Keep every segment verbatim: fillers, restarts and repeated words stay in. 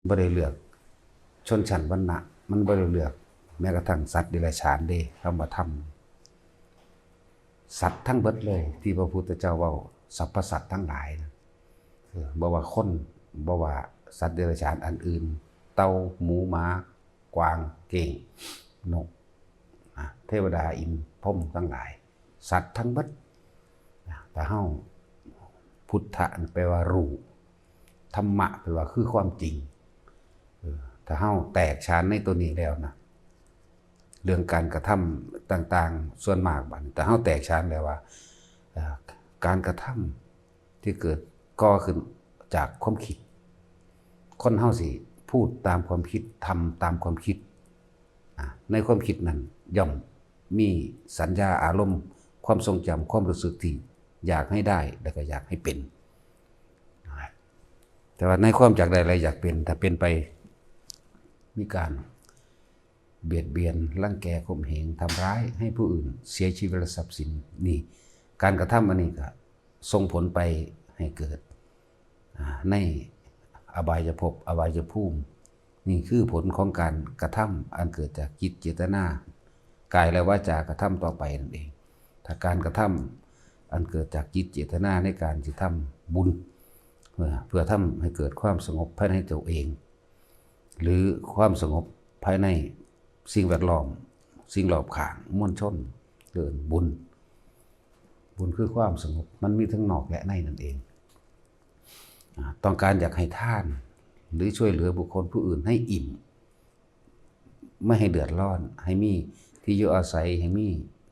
บ่ได้เลือกชนชั้นวรรณะ มันบ่ได้เลือกแม้กระทั่งสัตว์เดรัจฉานเด้ คำว่าธรรม สัตว์ทั้งเบิดเลย ที่พระพุทธเจ้าเว้า สรรพสัตว์ทั้งหลายนะ เออ บ่ว่าคน บ่ว่าสัตว์เดรัจฉานอันอื่น เต่า หมู หมา กวาง เก้ง นก นะ เทวดา อินทร์ พรหมทั้งหลาย สัตว์ทั้งเบิดนะ ถ้าเฮา พุทธะแปลว่ารู้ ธรรมะแปลว่าคือความจริง เออ ถ้าเฮาแตกฉานในตัวนี้แล้วนะ เรื่องการกระทำต่างๆ ส่วนมากบัดนี้ ถ้าเฮาแตกฉานแล้วว่า เอ่อ การกระทำที่เกิดก่อขึ้นจากความคิด คนเฮาสิพูดตามความคิด ทำตามความคิด อ่ะ ในความคิดนั้นย่อมมีสัญญาอารมณ์ ความทรงจำ ความรู้สึกที่อยากให้ได้ และก็อยากให้เป็น แต่ว่าในความอยากได้และอยากเป็น ถ้าเป็นไป มีการเบียดเบียน รังแก ข่มเหง ทำร้ายให้ผู้อื่นเสียชีวิตและทรัพย์สิน นี่ การกระทำอันนี้ก็ส่งผลไปให้เกิด อ่า ในอบายภพ อบายภูมิ นี่คือผลของการกระทำอันเกิดจากจิตเจตนา กายและวาจากระทำต่อไปนั่นเอง ถ้าการกระทำอันเกิดจากจิตเจตนาในการที่ทำบุญ เพื่อ เพื่อทำให้เกิดความสงบภายในตัวเอง หรือความสงบภายในสิ่งแวดล้อม สิ่งรอบข้าง มวลชน เอิ้นบุญ บุญคือความสงบ มันมีทั้งนอกและในนั่นเอง อ่า ต้องการอยากให้ทาน หรือช่วยเหลือบุคคลผู้อื่นให้อิ่ม ไม่ให้เดือดร้อน ให้มีที่อยู่อาศัย ให้มี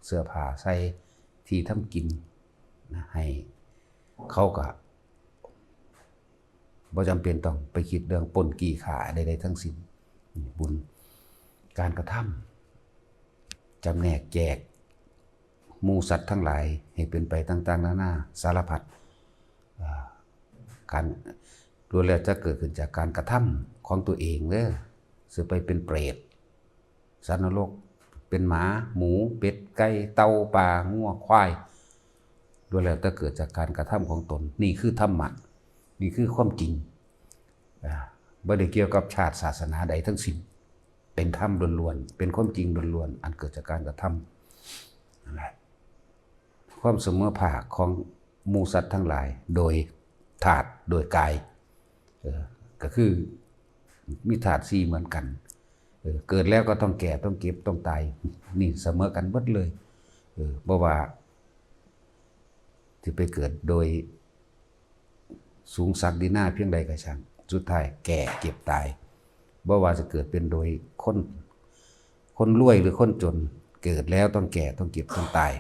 เสื้อผ้าใส่ ที่ทำกินนะ ให้เขาก็บ่จำเป็นต้องไปคิดเรื่องปล้นจี้ฆ่าใดๆทั้งสิ้น บุญ การกระทำ จำแนกแจกหมู่สัตว์ทั้งหลายให้เป็นไปต่างๆนานาสารพัด อ่า การล้วนแล้วจะเกิดขึ้นจากการกระทำของตัวเองเด้อ สิไปเป็นเปรต สัตว์นรก เป็นหมา หมู เป็ด ไก่ เต่า ปลา งัว ควาย ล้วนแล้วแต่เกิดจากการกระทำของตน นี่คือธรรมะ นี่คือความจริง อ่า บ่ได้เกี่ยวกับชาติศาสนาใดทั้งสิ้น เป็นธรรมล้วนๆ เป็นความจริงล้วนๆ อันเกิดจากการกระทำ นั่นแหละ ความเสมอภาคของหมู่สัตว์ทั้งหลาย โดยธาตุ โดยกาย เออ ก็คือมีธาตุสี่เหมือนกัน เออ เกิดแล้วก็ต้องแก่ ต้องเจ็บ ต้องตาย นี่เสมอกันเบิดเลย เออ บ่ว่าสิไปเกิดโดยสูงศักดินาเพียงใดก็ช่าง สุดท้ายแก่เจ็บตาย บ่ว่าจะเกิดเป็นโดยคน คนรวยหรือคนจน เกิดแล้วต้องแก่ ต้องเจ็บ ต้องตาย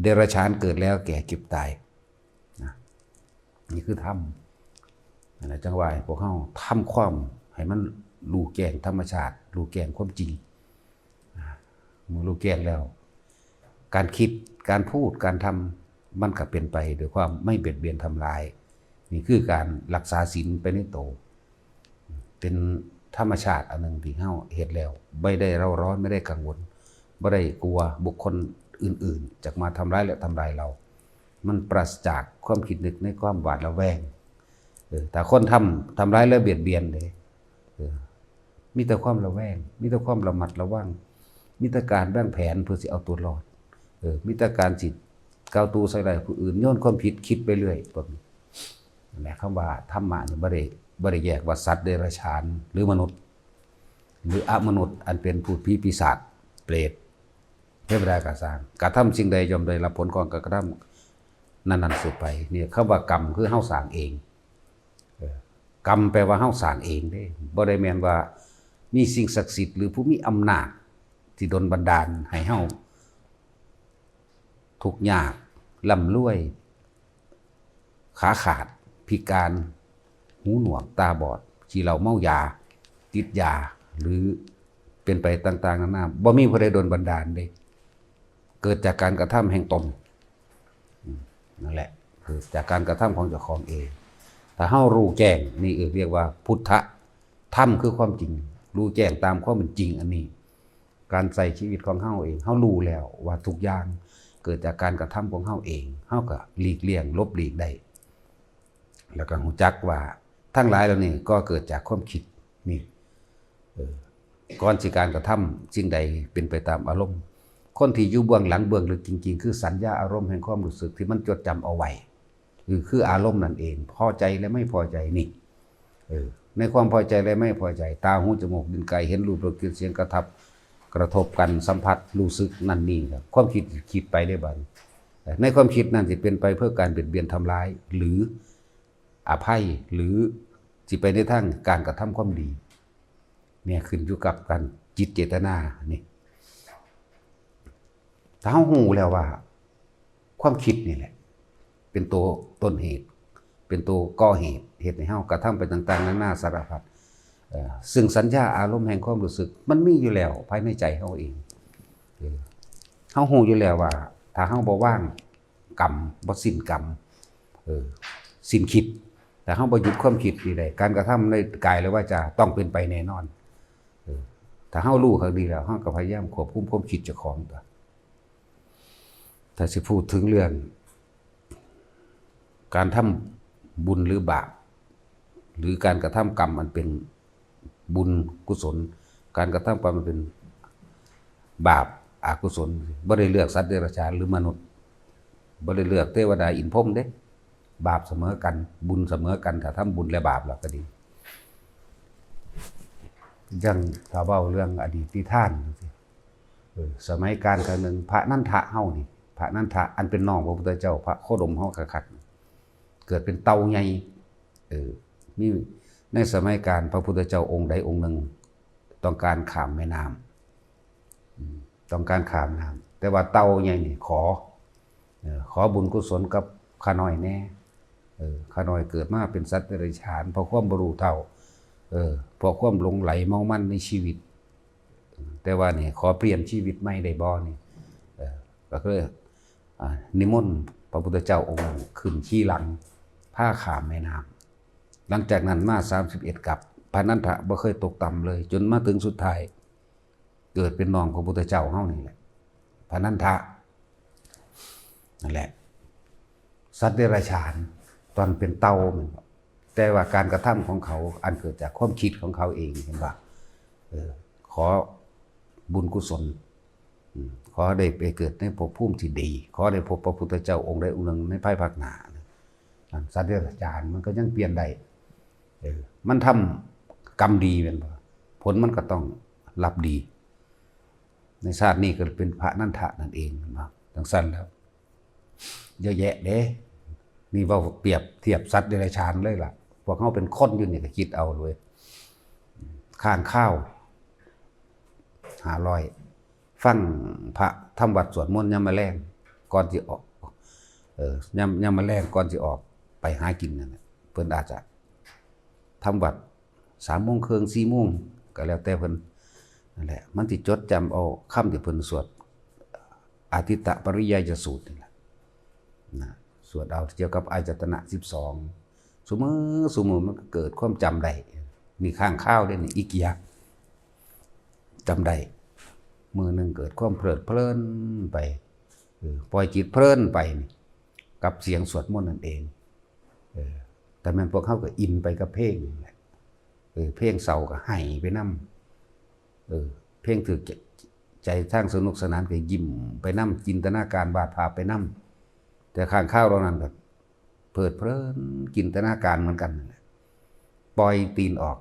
เดรัจฉานเกิดแล้วแก่เจ็บตาย นะ นี่คือธรรม นั่นแหละ จั่งว่าให้พวกเฮาทำความให้มันรู้แจ้งธรรมชาติ รู้แจ้งความจริง อ่า เมื่อรู้แจ้งแล้ว การคิด การพูด การทำ มันก็เป็นไปโดยความไม่เบียดเบียนทำลาย นี่คือการรักษาศีลไปในโต เป็นธรรมชาติอันหนึ่งที่เฮาเฮ็ดแล้ว ไม่ได้เร่าร้อน ไม่ได้กังวล บ่ได้กลัวบุคคลอื่นๆ จะมาทำร้ายและทำลายเรา มันปราศจากความคิดนึกในความหวาดระแวง เออ ถ้าคนทำ ทำร้ายและเบียดเบียนเด้ เออ มีแต่ความระแวง มีแต่ความระมัดระวัง มีแต่การวางแผนเพื่อสิเอาตัวรอด เออ มีแต่การสิก้าวตู้ใส่ร้ายผู้อื่น โยนความผิด คิดไปเรื่อย พวกนี้ นั่นแหละ คำว่าธรรมะนี่บ่ได้ บ่ได้แยกว่าสัตว์เดรัจฉาน หรือมนุษย์ หรืออมนุษย์ อันเป็นพูดผีปีศาจ เปรต เทวดาก็ซ่าง กระทำสิ่งใดย่อมได้รับผลของการกระทำนั้นๆ สืบไป เนี่ย คำว่ากรรมคือเฮาสร้างเอง เออ กรรมแปลว่าเฮาสร้างเองเด้ บ่ได้แม่นว่ามีสิ่งศักดิ์สิทธิ์หรือผู้มีอำนาจที่ดลบันดาลให้เฮาทุกข์ยาก ร่ำรวย ขาขาด พิการ หูหนวก ตาบอด ขี้เหล้าเมายา ติดยา หรือเป็นไปต่างๆนานา บ่มีผู้ใดดลบันดาลเด้ เกิดจากการกระทำแห่งตน อืม นั่นแหละ เกิดจากการกระทำของเจ้าของเอง ถ้าเฮารู้แจ้ง นี่เอิ้นเรียกว่าพุทธะ ธรรมคือความจริง รู้แจ้งตามความเป็นจริงอันนี้ การใช้ชีวิตของเฮาเอง เฮารู้แล้วว่าทุกอย่างเกิดจากการกระทำของเฮาเอง เฮาก็หลีกเลี่ยง หลบหลีกได้ แล้วก็รู้จักว่าทั้งหลายเหล่านี้ก็เกิดจากความคิด นี่ เออ ก่อนสิการกระทำสิ่งใดเป็นไปตามอารมณ์ คนที่อยู่เบื้องหลังเบื้องลึกจริงๆ คือสัญญาอารมณ์แห่งความรู้สึกที่มันจดจำเอาไว้ คือ คืออารมณ์นั่นเอง พอใจและไม่พอใจนี่ เออ ในความพอใจและไม่พอใจ ตา หู จมูก ลิ้น กาย เห็นรูป รส กลิ่น เสียง กระทับ กระทบกัน สัมผัส รู้สึก นั่นนี่ครับ ความคิดคิดไปได้บัดนี้ ในความคิดนั่นสิเป็นไปเพื่อการเบียดเบียนทำร้าย หรืออภัย หรือสิไปในทางการกระทำความดี เนี่ยขึ้นอยู่กับการจิตเจตนานี่ ถ้าเรารู้แล้วว่า ความคิดนี่แหละ เป็นตัวต้นเหตุ เป็นตัวก่อเหตุ เหตุให้เรากระทำไปต่างๆ นานาสารพัด เอ่อ ซึ่งสัญญาอารมณ์แห่งความรู้สึก มันมีอยู่แล้วภายในใจเราเอง เออ เรารู้อยู่แล้วว่า ถ้าเราบ่วางกรรม บ่สิ้นกรรม เออ สิ้นคิด ถ้าเราบ่หยุดความคิดนี่ได้ การกระทำในกายและวาจาต้องเป็นไปแน่นอน เออ ถ้าเรารู้คักดีแล้ว เราก็พยายามควบคุมความคิดเจ้าของตัว ถ้าสิพูดถึงเรื่อง การทำบุญหรือบาป หรือการกระทำกรรมอันเป็นบุญกุศล การกระทำกรรมอันเป็นบาปอกุศล บ่ได้เลือกสัตว์เดรัจฉานหรือมนุษย์ บ่ได้เลือกเทวดาอินทร์พรหมเด้ บาปเสมอกัน บุญเสมอกัน ถ้าทำบุญและบาปแล้วก็ดี อย่างถ้าเว้าเรื่องอดีตนิทานจังซี้ เออ สมัยกาลครั้งหนึ่ง พระนันทะเฮานี่ พระนันทะอันเป็นน้องพระพุทธเจ้า พระโคดมเฮาคักๆ เกิดเป็นเต่าใหญ่ เออ มี ในสมัยกาลพระพุทธเจ้าองค์ใดองค์หนึ่ง ต้องการข้ามแม่น้ำ อืม ต้องการข้ามน้ำ แต่ว่าเต่าใหญ่นี่ขอ เออ ขอบุญกุศลกับข้าน้อยแน่ เออ ข้าน้อยเกิดมาเป็นสัตว์เดรัจฉาน เพราะความบ่รู้เท่า เออ เพราะความหลงใหลเมามันในชีวิต แต่ว่านี่ขอเปลี่ยนชีวิตใหม่ได้บ่นี่ เออ ก็เลย อ่า นิมนต์พระพุทธเจ้าองค์นั้นขึ้นขี่หลัง พาข้ามแม่น้ำ หลังจากนั้นมาสามสิบเอ็ดกัป พระนันทะบ่เคยตกต่ำเลย จนมาถึงสุดท้าย เกิดเป็นน้องพระพุทธเจ้าเฮานี่แหละ พระนันทะ นั่นแหละ สัตว์เดรัจฉาน ตอนเป็นเต่าแม่นบ่ แต่ว่าการกระทำของเขาอันเกิดจากความคิดของเขาเอง เห็นบ่ เออ ขอบุญกุศล อืม ขอได้ไปเกิดในภพภูมิที่ดี ขอได้พบพระพุทธเจ้าองค์ใดองค์หนึ่งในภายภาคหน้า นั่น สัตว์เดรัจฉานมันก็ยังเปลี่ยนได้ เออ มันทำกรรมดีแม่นบ่ ผลมันก็ต้องรับดี ในชาตินี้ก็เป็นพระนันทะนั่นเองแม่นบ่ จังซั่นแล้ว เยอะแยะเด้ นี่เว้าเปรียบเทียบสัตว์เดรัจฉานเลยล่ะ พวกเฮาเป็นคนอยู่นี่ก็คิดเอาเลย ค้างคาว ห้าร้อย ฟังพระทำวัตรสวดมนต์ยามมื้อแลงก่อนสิออก เออ ยาม ยามมื้อแลงก่อนสิออกไปหากินนั่นแหละ เพิ่นอาจจะทำวัตรสามโมงครึ่ง สี่โมง ก็แล้วแต่เพิ่น นั่นแหละ มันสิจดจำเอาคำที่เพิ่นสวด อาทิตตปริยายสูตรนี่แหละ นะ สวดเอาเกี่ยวกับอายตนะสิบสอง ซุมื้อ ซุมื้อมันก็เกิดความจำได้ นี่ค้างคาวเด้นี่ อิกกิยะ จำได้ มื้อหนึ่งเกิดความเพลิดเพลินไป เออ ปล่อยจิตเพลินไปนี่ กับเสียงสวดมนต์นั่นเอง เออ แต่แม่นพวกเฮาก็อินไปกับเพลงนั่นแหละ เออ เพลงเศร้าก็ไห้ไปนำ เออ เพลงถืกใจ ใจทางสนุกสนานก็ยิ้มไปนำ จินตนาการวาดภาพไปนำ แต่ค้างคาวเหล่านั้นก็เพลิดเพลินจินตนาการเหมือนกันนั่นแหละ ปล่อยตีนออก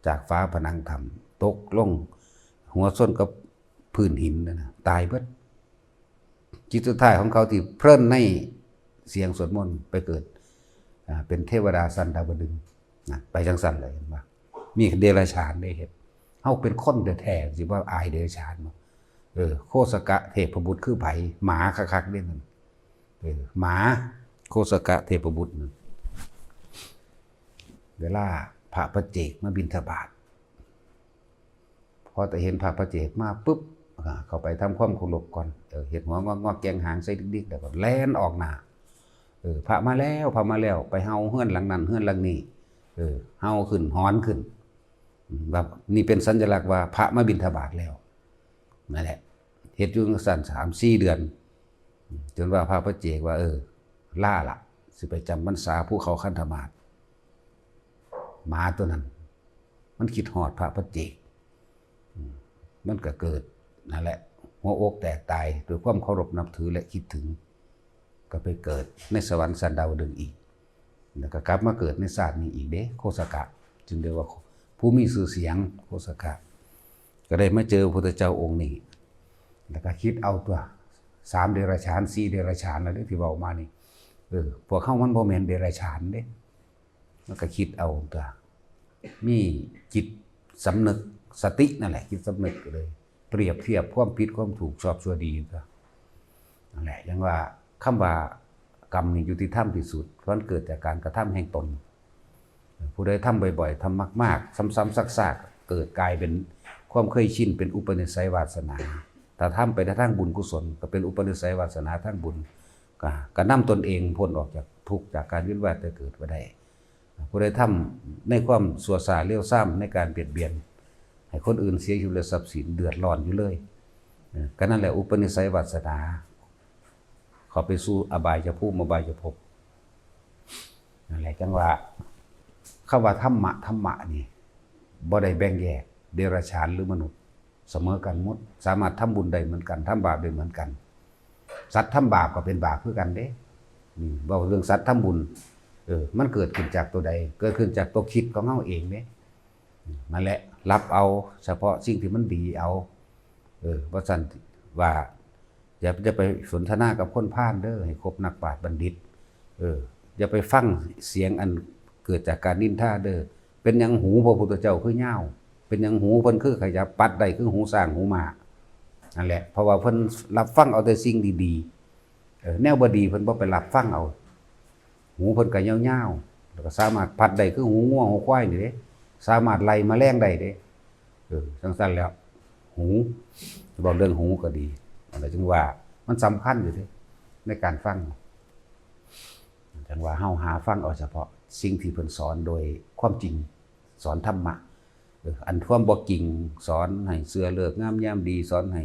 จากฝาผนังถ้ำ ตกลงหัวชนกับพื้นหินนั่นนะ ตายเบิด จิตสุดท้ายของเขาที่เพลินในเสียงสวดมนต์ไปเกิด อ่า เป็นเทวดาชั้นดาวดึงส์นะ ไปจังซั่นเลย เห็นบ่ มีเดรัจฉานได้เฮ็ด เฮาเป็นคนแท้ๆ สิว่าอายเดรัจฉานบ่ เออ โคสกะเทพบุตรคือไผ หมาคักๆ เด้นั่น เออ หมา โคสกะเทพบุตรนั่น เวลาพระปัจเจกมาบิณฑบาต พอแต่เห็นพระปัจเจกมาปุ๊บ อ่า เข้าไปทำความเคารพก่อน เออ เฮ็ดหัวงอกๆ แกว่งหางใส่ดิกๆ แล้วก็แล่นออกหน้า เออ พระมาแล้ว พระมาแล้ว ไปเฮาเฮือนหลังนั้น เฮือนหลังนี้ เออ เฮาขึ้น หอนขึ้น อืม แบบนี้เป็นสัญลักษณ์ว่าพระมาบิณฑบาตแล้ว นั่นแหละ เฮ็ดอยู่จั่งซั้นสามสี่เดือน อืม จนว่าพระปัจเจกว่า เออ ลาละ สิไปจำพรรษาภูเขาคันธมาศ หมาตัวนั้น มันคิดฮอดพระปัจเจก อืม มันก็เกิดนั่นแหละ หัวอกแตกตายด้วยความเคารพนับถือและคิดถึง ก็ไปเกิดในสวรรค์ชั้นดาวดึงส์อีก แล้วก็กลับมาเกิดในชาตินี้อีกเด้ โคสกะ จึงเรียกว่าผู้มีชื่อเสียง โคสกะ ก็ได้มาเจอพระพุทธเจ้าองค์นี้ แล้วก็คิดเอาตัว สามเดรัจฉาน สี่เดรัจฉาน แล้วเด้ที่เว้ามานี่ เออ พวกเฮามันบ่แม่นเดรัจฉานเด้ มันก็คิดเอาตัว มีจิตสำนึก สตินั่นแหละ จิตสำนึกก็เลย เปรียบเทียบความผิดความถูก ชอบชั่วดีตัว นั่นแหละ ยังว่าคำว่ากรรมนี่ยุติธรรมที่สุด เพราะมันเกิดจากการกระทำแห่งตน ผู้ใดทำบ่อยๆ ทำมากๆ ซ้ำๆ ซากๆ เกิดกลายเป็นความเคยชิน เป็นอุปนิสัยวาสนา ถ้าทำไปในทางบุญกุศล ก็เป็นอุปนิสัยวาสนาทางบุญ ก็ ก็นำตนเองพ้นออกจากทุกข์ จากการเวียนว่ายตายเกิดมาได้ ผู้ใดทำในความชั่วช้าเลวทราม ในการเบียดเบียน ให้คนอื่นเสียชีวิตและทรัพย์สิน เดือดร้อนอยู่เลย เออ ก็นั่นแหละอุปนิสัยวาสนา เข้าไปสู่อบายภูมิ อบายภพ นั่นแหละจังว่า คำว่าธรรมะ ธรรมะนี่ บ่ได้แบ่งแยกเดรัจฉานหรือมนุษย์ เสมอกันหมด สามารถทำบุญได้เหมือนกัน ทำบาปได้เหมือนกัน สัตว์ทำบาปก็เป็นบาปคือกันเด้ อืม เว้าเรื่องสัตว์ทำบุญ เออ มันเกิดขึ้นจากตัวใด เกิดขึ้นจากตัวคิดของเฮาเองเด้ นั่นแหละ รับเอาเฉพาะสิ่งที่มันดีเอา เออ ว่าซั่น ว่า อย่า อย่าไปสนทนากับคนพาลเด้อ ให้คบนักปราชญ์บัณฑิต เออ อย่าไปฟังเสียงอันเกิดจากการนินทาเด้อ เป็นหยังหูพระพุทธเจ้าคือยาว เป็นหยังหูเพิ่นคือขยับปัดได้คือหูช้างหูม้า นั่นแหละ เพราะว่าเพิ่นรับฟังเอาแต่สิ่งดีๆ เออ แนวบ่ดีเพิ่นบ่ไปรับฟังเอา หูเพิ่นก็ยาวๆ แล้วก็สามารถปัดได้คือหูงัวหูควายนี่เด้ สามารถไล่แมลงได้เด้ เออ จังซั่นแล้ว หู เว้าเรื่องหูก็ดี อันนั้นจึงว่ามันสำคัญอยู่เด้ ในการฟัง จังว่าเฮาหาฟังเอาเฉพาะสิ่งที่เพิ่นสอนโดยความจริง สอนธรรมะ เออ อันความบ่จริง สอนให้เชื่อฤกษ์งามยามดี สอนให้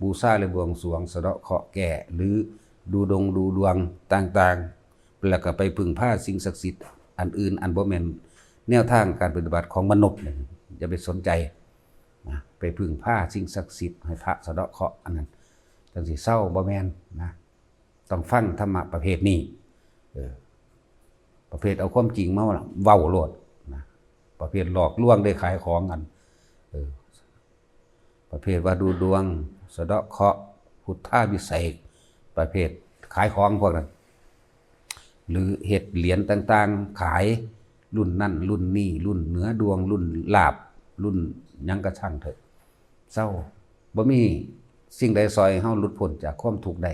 บูชาและบวงสรวง สะเดาะเคราะห์แก้ หรือดูดงดูดวงต่างๆ แล้วก็ไปพึ่งพาสิ่งศักดิ์สิทธิ์อันอื่น อันบ่แม่นแนวทางการปฏิบัติของมนุษย์เนี่ย อย่าไปสนใจนะ ไปพึ่งพาสิ่งศักดิ์สิทธิ์ ให้พระสะเดาะเคราะห์ อันนั้นจังสิเซา บ่แม่นนะ ต้องฟังธรรมะประเภทนี้ เออ ประเภทเอาความจริงมาเว้าโลดนะ ประเภทหลอกลวงได้ขายของกัน เออ ประเภทว่าดูดวง สะเดาะเคราะห์ พุทธาภิเษก ประเภทขายของพวกนั้น หรือเฮ็ดเหรียญต่างๆ ขาย รุ่นนั่นรุ่นนี้ รุ่นเหนือดวง รุ่นลาภ รุ่นหยังก็ช่างเถอะ เซา บ่มีสิ่งใดซ่อยให้เฮาหลุดพ้นจากความทุกข์ได้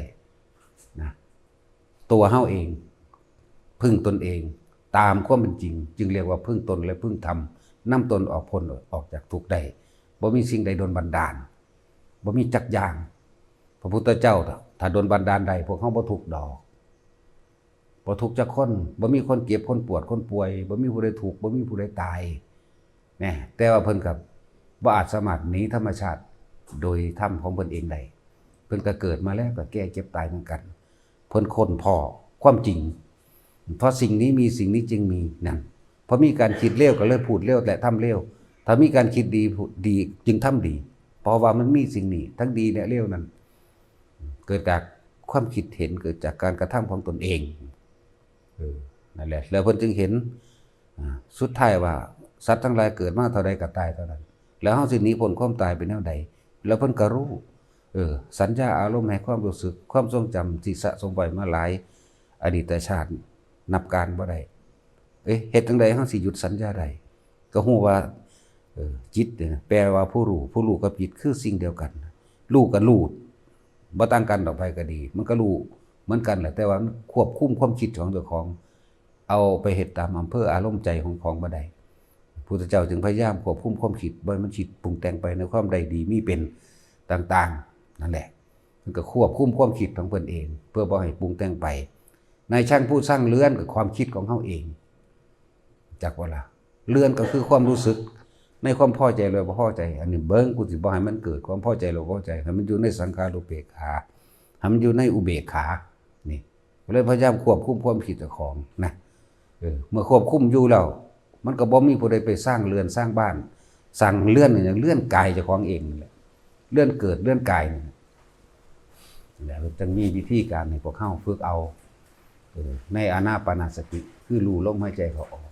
นะ ตัวเฮาเอง พึ่งตนเอง ตามความเป็นจริง จึงเรียกว่าพึ่งตนและพึ่งธรรม นำตนออกพ้นออกจากทุกข์ได้ บ่มีสิ่งใดดลบันดาล บ่มีจักอย่าง พระพุทธเจ้า ถ้าดลบันดาลได้ พวกเฮาบ่ทุกข์ดอก บ่ทุกข์จักคน บ่มีคนเจ็บ คนปวด คนป่วย บ่มีผู้ใดทุกข์ บ่มีผู้ใดตาย แน่ แต่ว่าเพิ่นก็บ่อาจสามารถหนีธรรมชาติโดยธรรมของเพิ่นเองได้ เพิ่นก็เกิดมาแล้วก็แก่เจ็บตายเหมือนกัน เพิ่นค้นพ้อความจริง เพราะสิ่งนี้มี สิ่งนี้จึงมี นั่น พอมีการคิดเลวก็เลยพูดเลวและทำเลว ถ้ามีการคิดดี พูดดี จึงทำดี เพราะว่ามันมีสิ่งนี้ ทั้งดีและเลวนั้น เกิดจากความคิดเห็น เกิดจากการกระทำของตนเอง เออ นั่นแหละ แล้วเพิ่นจึงเห็น อ่า สุดท้ายว่าสัตว์ทั้งหลายเกิดมาเท่าใดก็ตายเท่านั้น แล้วเฮาสิหนีพ้นความตายไปแนวใด แล้วเพิ่นก็รู้ เออ สัญญาอารมณ์ให้ความรู้สึก ความทรงจำที่สะสมไว้มาหลายอดีตชาติ นับการบ่ได้ เอ๊ะ เฮ็ดจั่งใดเฮาสิหยุดสัญญาได้ ก็ฮู้ว่า เออ จิตเนี่ย แปลว่าผู้รู้ ผู้รู้กับจิตคือสิ่งเดียวกัน รู้กับรู้ บ่ต่างกันดอก ไผก็ดี มันก็รู้เหมือนกันแหละ แต่ว่ามันควบคุมความคิดของเจ้าของ เอาไปเฮ็ดตามอำเภออารมณ์ใจของของบ่ได้ พุทธเจ้าจึงพยายามควบคุมความคิด บ่ให้มันคิดปรุงแต่งไปในความใดดีมีเป็นต่างๆ นั่นแหละ มันก็ควบคุมความคิดของเพิ่นเอง เพื่อบ่ให้ปรุงแต่งไป นายช่างผู้สร้างเรือนก็ความคิดของเฮาเอง จักบ่ล่ะ เรือนก็คือความรู้สึก ในความพอใจหรือบ่พอใจ อันนี้เบิ่ง กูสิบ่ให้มันเกิดความพอใจหรือบ่พอใจ ให้มันอยู่ในสังขารูปเปกขา ให้มันอยู่ในอุเบกขา นี่ ก็เลยพยายามควบคุมความคิดเจ้าของนะ เออ เมื่อควบคุมอยู่แล้ว มันก็บ่มีผู้ใดไปสร้างเรือนสร้างบ้าน สร้างเรือนนี่เรือนกายเจ้าของเองนั่นแหละ เรือนเกิดเรือนกายนี่แหละ แล้วจึงมีวิธีการให้พวกเฮาฝึกเอา เออ ในอานาปานสติ คือรู้ลมหายใจเข้าออก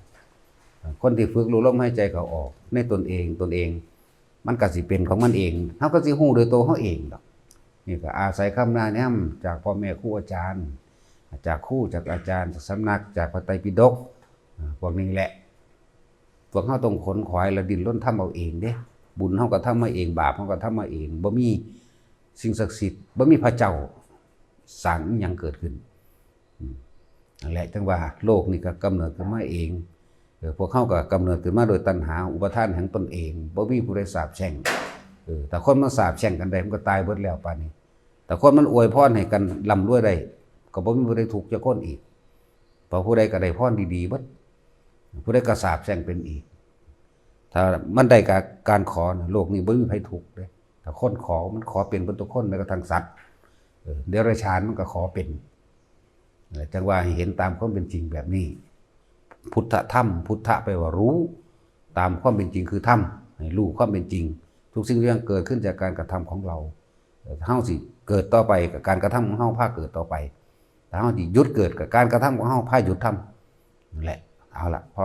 คนที่ฝึกรู้ลมหายใจเข้าออก ในตนเองตนเอง มันก็สิเป็นของมันเอง เฮาก็สิฮู้โดยตัวเฮาเองดอก นี่ก็อาศัยคำแนะนำจากพ่อแม่ครูอาจารย์ จากครูจากอาจารย์ จากสำนัก จากพระไตรปิฎก อ่า พวกนี้แหละ พวกเฮาต้องขนขวายและดิ้นรนทำเอาเองเด้ บุญเฮาก็ทำมาเอง บาปเฮาก็ทำมาเอง บ่มีสิ่งศักดิ์สิทธิ์ บ่มีพระเจ้าสร้างอิหยังเกิดขึ้น อืม นั่นแหละ จังว่าโลกนี่ก็กำเนิดขึ้นมาเอง เออ พวกเฮาก็กำเนิดขึ้นมาโดยตัณหาอุปาทานแห่งตนเอง บ่มีผู้ใดสาปแช่ง เออ แต่คนมาสาปแช่งกันได้มันก็ตายเบิดแล้วป่านนี้ แต่คนมันอวยพรให้กันร่ำรวยได้ ก็บ่มีผู้ใดทุกข์จักคนอีก เพราะผู้ใดก็ได้พรดีๆเบิด ผู้ใดก็สาปแช่งเป็นอีก ถ้ามันได้กับการขอนะ โลกนี้บ่มีไผทุกข์เด้ ถ้าคนขอมันขอเป็นเบิดทุกคน แม้กระทั่งสัตว์ เออ เดรัจฉานมันก็ขอเป็น เออ จังว่าให้เห็นตามความเป็นจริงแบบนี้ พุทธธรรม พุทธะแปลว่ารู้ ตามความเป็นจริงคือธรรม ให้รู้ความเป็นจริง ทุกสิ่งทุกอย่างเกิดขึ้นจากการกระทำของเรา เออ เฮาสิเกิดต่อไปกับการกระทำของเฮาพาเกิดต่อไป ถ้าเฮาสิหยุดเกิดกับการกระทำของเฮาพาหยุดทำ นั่นแหละ เอาละ พอ